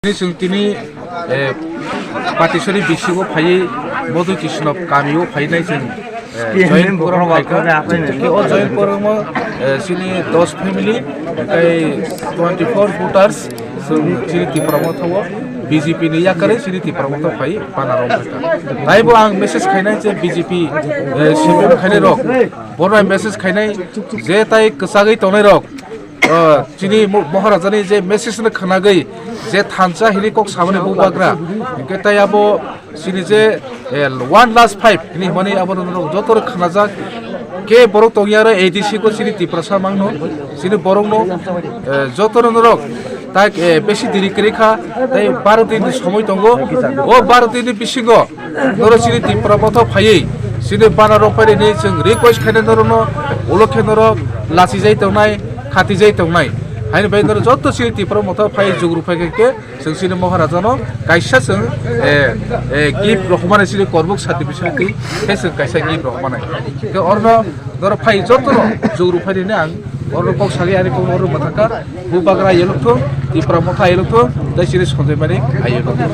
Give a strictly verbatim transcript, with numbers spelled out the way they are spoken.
Tini chwng tini, eh, Patisori bisingo phaiwi Modhu Kishnop kamio phainai chwng, eh, joint program phaikha. O joint program o, eh, chini dos family, tei twenty four voters, chwng chini Tipra Motha o B J P ni yakarwi chini Tipra Motha phai pana rok phaikha. Taibo ang message khainai je B J P, eh, sibung khainai rok, borok message khainai je tai kwchagwi tongnai rok, o, chini mo-, Maharajani je message no khwnagwi je thansa hini kok samani bubagra, hinkhe tai abo chini je, eh, one last five hini hwnmani abo norok joto rok khwnajak. Ke borok tongya aro A D C ko chini Tiprasa mangno, chini borokno, eh, joto norok tak, eh, besi diri kwrwi kha, tai baro din ni somoi tongo. O baro din ni bisingo Norok chini Tipra Motha phaiwi chini bana rok phainani chwng request khainai norokno, ulo khe norok lachijai tongnai, khatijai tongnai. Haini bai norok joto chini Tipra Motha phaiwi jugru phaikha khe chwng chini Maharajano kaisa chwng, eh, eh, gift rohormani chini korbuk certificate khe chwng kaisa gift rohormani. Khe orno norok phai jotono jugru phainani ang Oro kok sagi ani kok oro mathaka, bubagra ayelok thung, Tipra Motha ayelok thung, tei chini Sanjay Mani ayelok thung.